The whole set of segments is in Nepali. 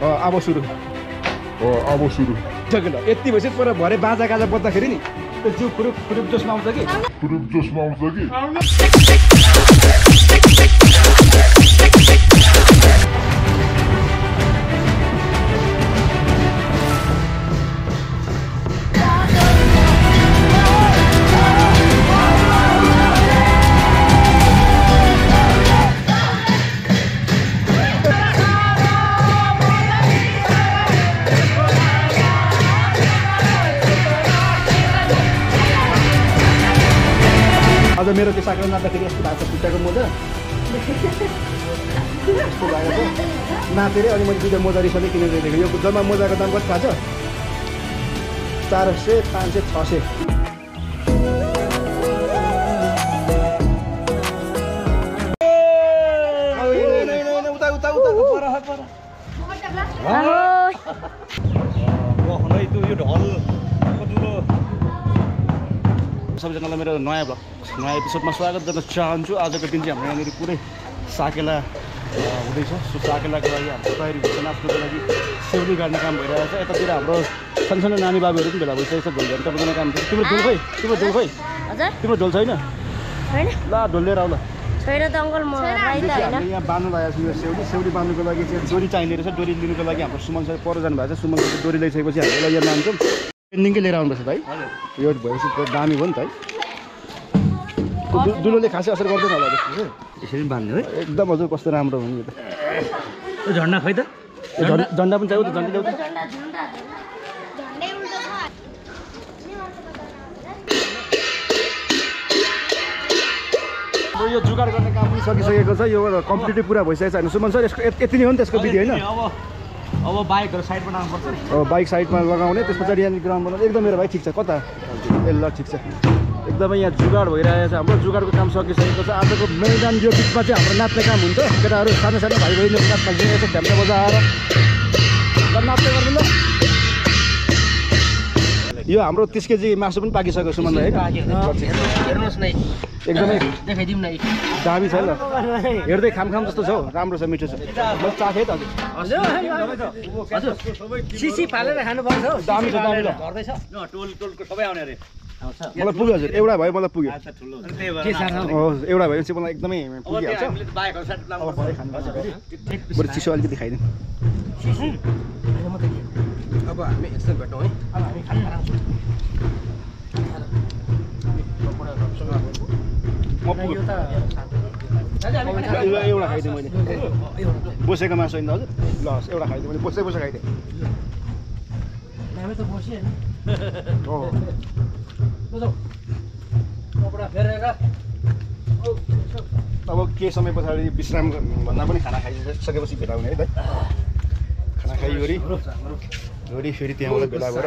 अब सुरु सकिल यति भएपछि पर भरे बाजा गाजा बज्दाखेरि नि त्यो जिउ खुरुप जोसमा आउँछ कि आज मेरो त्यो साक्रो नाच्दाखेरि यस्तो भएको छ खुट्टाको मोजा यस्तो भएको छ नाचेर अनि मैले दुईवटा मोजा रिसले किनेर दिएको यो जम्मा मोजाको दाम कति थाहा छ 400 500 600 सबैजनालाई मेरो नयाँ एपिसोडमा स्वागत गर्न चाहन्छु। आजको दिन चाहिँ हाम्रो यहाँनिर पुरै साकेला हुँदैछ। सो साकेलाको लागि हाम्रो तयारी हुन्छ, नाच्नुको लागि सेउली गाड्ने काम भइरहेको छ। यतातिर हाम्रो सानो नानी बाबुहरू पनि भेला भइसकेको छ। ढोल घन्टा बजाउने काम छ। तिम्रो ढोल खोइ तिम्रो ढोल छैन? ल ढोल लिएर आऊ ल। यहाँ बाँध्नु लागेको छ। सेउली बाँध्नुको लागि चाहिँ डोरी चाहिने रहेछ। डोरी लिनुको लागि हाम्रो सुमन सर पर जानुभएको छ। सुमन सरको डोरी ल्याइसकेपछि हामीलाई यहाँ लान्छौँ। पेन्डिङकै लिएर आउनुपर्छ भाइ। यो भएपछि दामी हो नि त है। दुलोले खासै असर गर्दैन होला जस्तो यसरी बाँध्ने है। एकदम हजुर कस्तो राम्रो हो नि यो त। झन्डा खै त? झन्डा पनि चाहियो त। झन्डा ल्याउ त। यो जुगाड गर्ने काम पनि सकिसकेको छ। यो कम्प्लिटली पुरा भइसकेको छ। सुमन सर यसको यति नै हो नि त्यसको विधि होइन? अब बाइकहरू साइडमा लगाउनुपर्छ। अब बाइक साइडमा लगाउने, त्यस पछाडि यहाँनिर ग्राउन्ड बनाउने। एकदम मेरो भाइ ठिक छ। कता ए ल ठिक छ। एकदमै यहाँ जुगाड भइरहेको छ। हाम्रो जुगाडको काम सकिसकेको छ। आजको मैदान यो बिचमा चाहिँ हाम्रो नाच्ने काम हुन्छ। केटाहरू सानो सानो भाइ बहिनीहरू नाच्न यसो झ्याम्टा बजाएर नाच्ने गर्नु ल। यो हाम्रो 30 केजी मासु पनि पाकिसक्यो सुमन है। हेर्नुहोस् न एकदमै देखाइदिउँ न। दामी छ ल। हेर्दै खाम जस्तो छ हौ। राम्रो छ, मिठो छ। म चाखे त हजुर सिसी फालेर खानुपर्छ हौ। दामी छ दामी ल। गर्दैछ न टोलको सबै आउने अरे। मलाई पुग्यो हजुर। एउटा भयो मलाई पुग्यो। के छ एउटा भयो चाहिँ मलाई एकदमै पुगिहाल्छ। बरु चिसो अलिकति खाइदिउँ। अब हामी यस्तो भेटौँ है। अब हामी खाना एउटा खाइदिएँ मैले। बोसेको मासु होइन हजुर। ल एउटा खाइदिएँ मैले। बोसे खाइदिएँ। अब केही समय पछाडि विश्राम भन्दा पनि खाना खाइसकेपछि भेला हुने है त। खाना खाइवरी फेरि त्यहाँबाट भेला भएर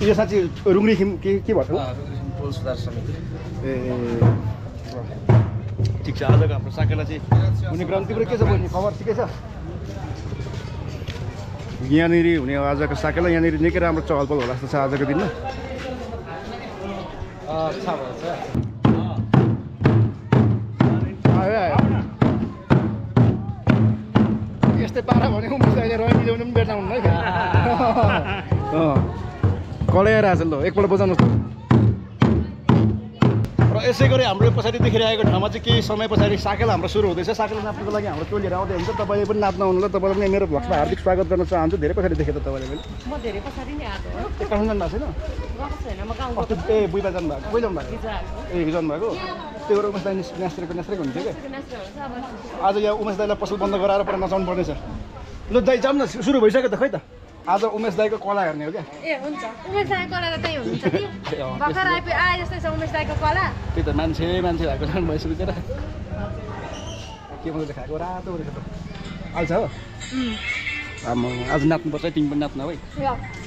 यो साँच्ची रुङ्री के भएको ए ठिक छ। आजको हाम्रो साकेला चाहिँ हुने क्रम। तिम्रो के छ बहिनी खबर? ठिकै छ? यहाँनिर हुने आजको साकेला यहाँनिर निकै राम्रो चहल पहल होला जस्तो छ आजको दिनमा। यस्तै पारा भने उमेश दाइले रही मिलाउनु पनि बेच्दा हुन्न है। कलाएर आएको छ ल। एकपल्ट बजाउनुहोस् न। र यसै गरी हाम्रो पछाडि देखिरहेको ठाउँमा चाहिँ केही समय पछाडि साकेला हाम्रो सुरु हुँदैछ। साकेला नाच्नुको लागि हाम्रो टोलीहरू आउँदै हुन्छ। तपाईँले पनि नाच्न आउनु ल। तपाईँलाई पनि मेरो भ्लगमा हार्दिक स्वागत गर्न चाहन्छु। धेरै पछाडि देखेँ त तपाईँले पनि। म धेरै पछाडि नै आएको हो। काठमाडौँ जानु भएको छैन? गएको छैन म गाउँ। ए बुइबा जानु भएको? कहिले जानु भएको? ए हिजो जानु भएको? त्यो भएर उमेश दाइ नाच्रेको हुन्थ्यो क्या। आज यहाँ उमेश दाइलाई पसल बन्द गराएर पुरा नचाउनु पर्नेछ। ल दाइ जाऊँ न। सुरु भइसक्यो त खै त। आज उमेश दाइको कला हेर्ने हो क्या। ए हुन्छ। उमेश दाइको कला त त्यही हुन्छ कि। भर्खर आए जस्तै छ उमेश दाइको कला। त्यही त मान्छे भएको छ भइसक्यो बिचरा। के मलाई देखाएको रातो रहेछ त। आउँछ हो? आज नाच्नुपर्छ। तिमी पनि नाच्न है।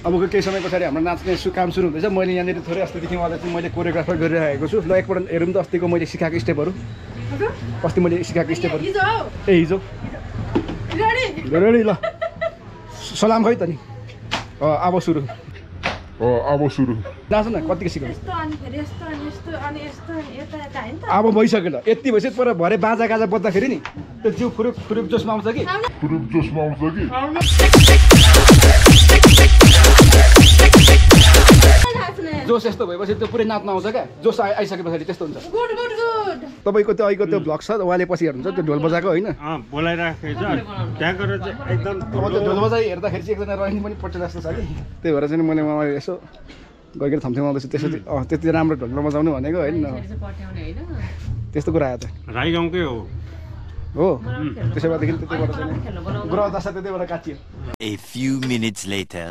अबको केही समय पछाडि हाम्रो नाच्ने काम सुरु हुँदैछ। मैले यहाँनिर थोरै अस्तिदेखि उहाँलाई चाहिँ मैले कोरियोग्राफर गरिरहेको छु। ल एकपल्ट हेरौँ त अस्तिको मैले सिकाएको स्टेपहरू। अस्ति मैले सिकाएको स्टेपहरू ए हिजो रेडी ल। सलाम खै त नि। अब सुरु। अब सुरु नाच्नु न कतिको सिकाउनु यस्तो अनि फेरि यस्तो अनि यस्तो अनि यस्तो अनि यता यता हैन त अब भइसक्यो ल यति भइसक्यो पर भरे बाजा गाजा बज्दाखेरि नि त्यो जिउ फुरुक फुरुक जोसमा आउँछ कि पुरुष जसमा आउँछ कि जोस यस्तो भएपछि त्यो पुरै नाच्न आउँछ क्या जोस आइसके पछाडि त्यस्तो हुन्छ गुड गुड गुड तपाईँको त्यो अहिलेको त्यो भ्लग छ उहाँले पछि हेर्नुहुन्छ त्यो ढोल बजाएको होइन बोलाइराखेको छ त्यहाँ गएर चाहिँ एकदम अब त्यो ढोल बजाइ हेर्दाखेरि चाहिँ एकजना रहिनी पनि पट्टे जस्तो छ कि त्यही भएर चाहिँ मैले उहाँलाई यसो गइकन थम्थ्याउँदैछु त्यसरी त्यति राम्रो ढोल बजाउनु भनेको होइन त्यस्तो कुरा आयो त राई गाउँकै हो हो त्यसो भएदेखि त्यति बेला चाहिँ ग्रह दशा त्यति बेला काटियो A few minutes later.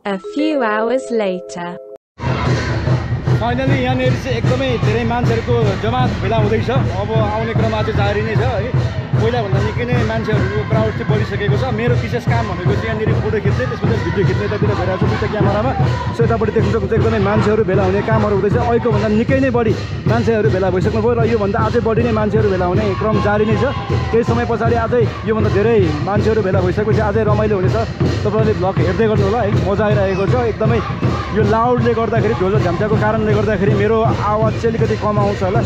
A few hours later. Finally यहाँनिर चाहिँ एकदमै धेरै मान्छेहरूको जमात भेला हुँदैछ अब आउने क्रममा चाहिँ जारी नै छ है पहिलाभन्दा निकै नै मान्छेहरूको क्राउड चाहिँ बढिसकेको छ मेरो विशेष काम भनेको चाहिँ यहाँनिर फोटो खिच्ने त्यसपछि भिडियो खिच्ने यतातिर भइरहेको छ दुईवटा क्यामेरामा सो यतापट्टि देख्न सक्नुहुन्छ एकदमै मान्छेहरू भेला हुने कामहरू हुँदैछ अहिलेको भन्दा निकै नै बढी मान्छेहरू भेला भइसक्नु भयो र योभन्दा अझै बढी नै मान्छेहरू भेला हुने क्रम जारी नै छ केही समय पछाडि अझै योभन्दा धेरै मान्छेहरू भेला भइसकेपछि अझै रमाइलो हुनेछ तपाईँहरूले भ्लग हेर्दै गर्नु होला है मजा आइरहेको छ एकदमै यो लाउडले गर्दाखेरि ढोल झ्याम्च्याको कारणले गर्दाखेरि मेरो आवाज चाहिँ अलिकति कम आउँछ होला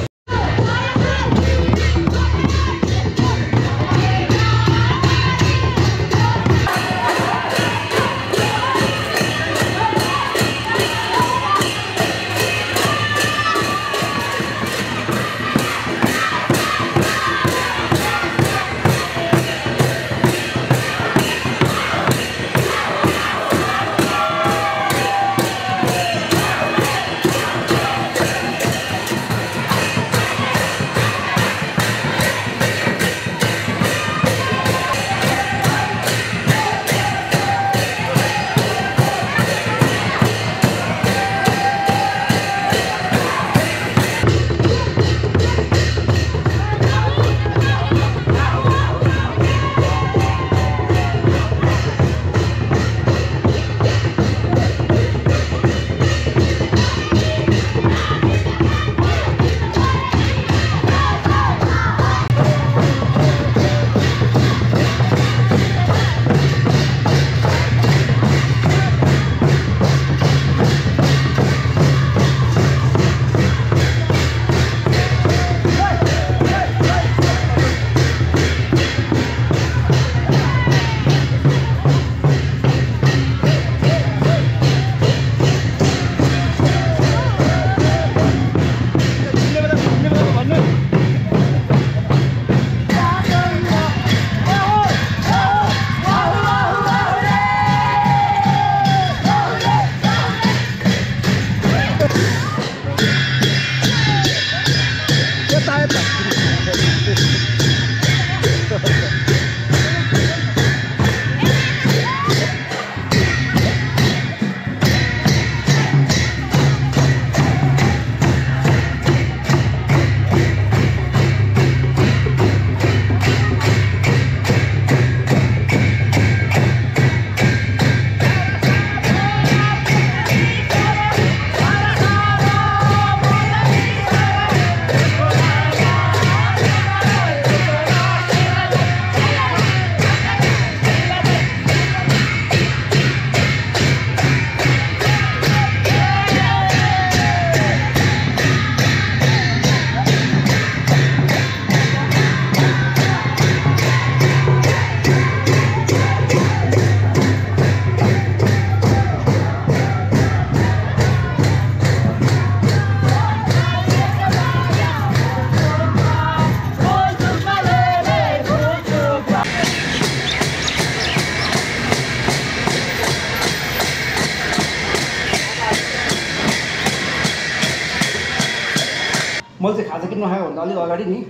मैले चाहिँ खाजा किन नखाएको भन्दा अलिक अगाडि नि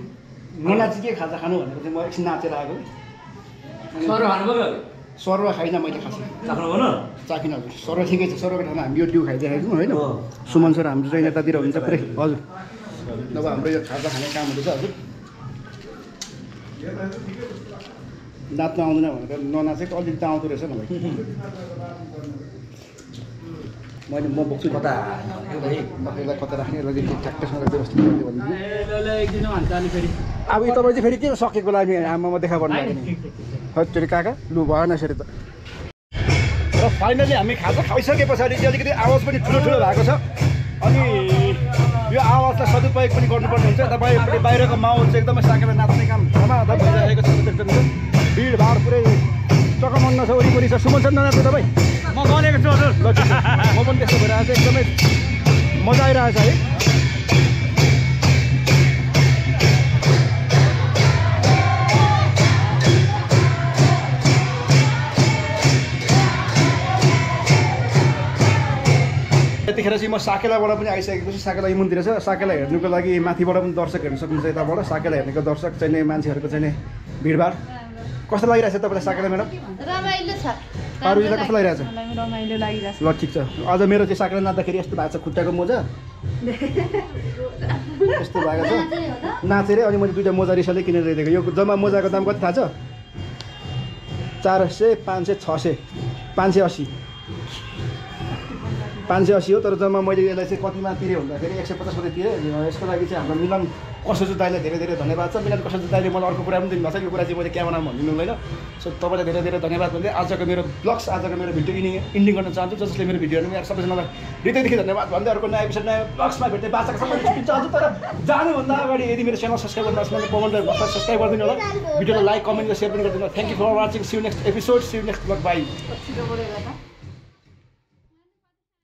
ननाची के खाजा खानु भनेको चाहिँ म एकछिन नाचेर आएको सर्व खाइनँ मैले खास चाखिनँ हजुर सर्व ठिकै छ सर्वको ठाउँमा हामी यो डिउ खाइदिएको छौँ होइन सुमन सर हाम्रो चाहिँ यतातिर हुन्छ पुरै हजुर नभए हाम्रो यो खाजा खाने काम हुँदैछ हजुर नाच्नु आउँदैन भनेर ननाचेको अलिक त आउँदो रहेछ मलाई म बोक्छु कता यसलाई कता राख्ने यसलाई ठ्याक्कसँग व्यवस्थित गर्ने भन्नु अब यो तपाईँ चाहिँ फेरि के सकेको लागि आमामा देखा पर्नु लाग्यो नि हजुर काका लु भएन यसरी त र फाइनली हामी खाजा खाइसके पछाडि चाहिँ अलिकति आवाज पनि ठुलो ठुलो भएको छ अनि यो आवाजलाई सदुपयोग पनि गर्नुपर्ने हुन्छ तपाईँ बाहिरको माहौल चाहिँ एकदमै साकेर नाच्ने काम धमाधम भइरहेको छ देख्नुहुन्छ भिडभाड पुरै चकमन्न छ वरिपरि छ सुमन छ ननाच्नु तपाईँ म गरेको छु हजुर ल ठिक छ म पनि त्यस्तो भइरहेको छ एकदमै मजा आइरहेछ है यतिखेर चाहिँ म साकेलाबाट पनि आइसकेको छु साकेला यी मन्दिर छ साकेला हेर्नुको लागि माथिबाट पनि दर्शक हेर्न सक्नुहुन्छ यताबाट साकेला हेर्नेको दर्शक चाहिँ मान्छेहरूको चाहिँ भिडभाड कस्तो लागिरहेछ तपाईँलाई साकेला म्याडम रमाइलो छ पारुजीलाई कस्तो लागिरहेछ रमाइलो लागिरहेछ ल ठिक छ अझ मेरो चाहिँ साकेला नाच्दाखेरि यस्तो भएको छ खुट्टाको मोजा यस्तो भएको छ नाचेर अनि मैले दुईवटा मोजा रिसले किनेर ल्याइदिएको यो जम्मा मोजाको दाम कति थाहा छ 400 500 600 580 580 हो तर जम्मा मैले यसलाई चाहिँ कतिमा तिरेँ भन्दाखेरि 150 रुपियाँ तिरेँ यसको लागि चाहिँ हाम्रो मिलन कसोजु दाइलाई धेरै धेरै धन्यवाद छ मिलन कसोजु दाइले मलाई अर्को कुरा पनि दिनुभएको छ यो कुरा चाहिँ मैले क्यामेरामा भन्नु मिल्दैन सो तपाईँलाई धेरै धेरै धन्यवाद भन्दै आजको मेरो ब्लग्स आजको मेरो भिडियो इन्डिङ गर्न चाहन्छु जसले मेरो भिडियोहरू मेरो सबैजनालाई हृदयदेखि धन्यवाद भन्दै अर्को नयाँ एपिसोड नयाँ ब्लग्समा भेट्ने बाचाको सबै छुट्टी चाहन्छु तर जानुभन्दा अगाडि यदि मेरो च्यानल सब्सक्राइब गर्नुहोस् भने पवनलाई सब्सक्राइब गरिदिनु होला भिडियोलाई लाइक कमेन्ट र सेयर पनि गरिदिनु होला thank you for watching see you next episode see you next blog by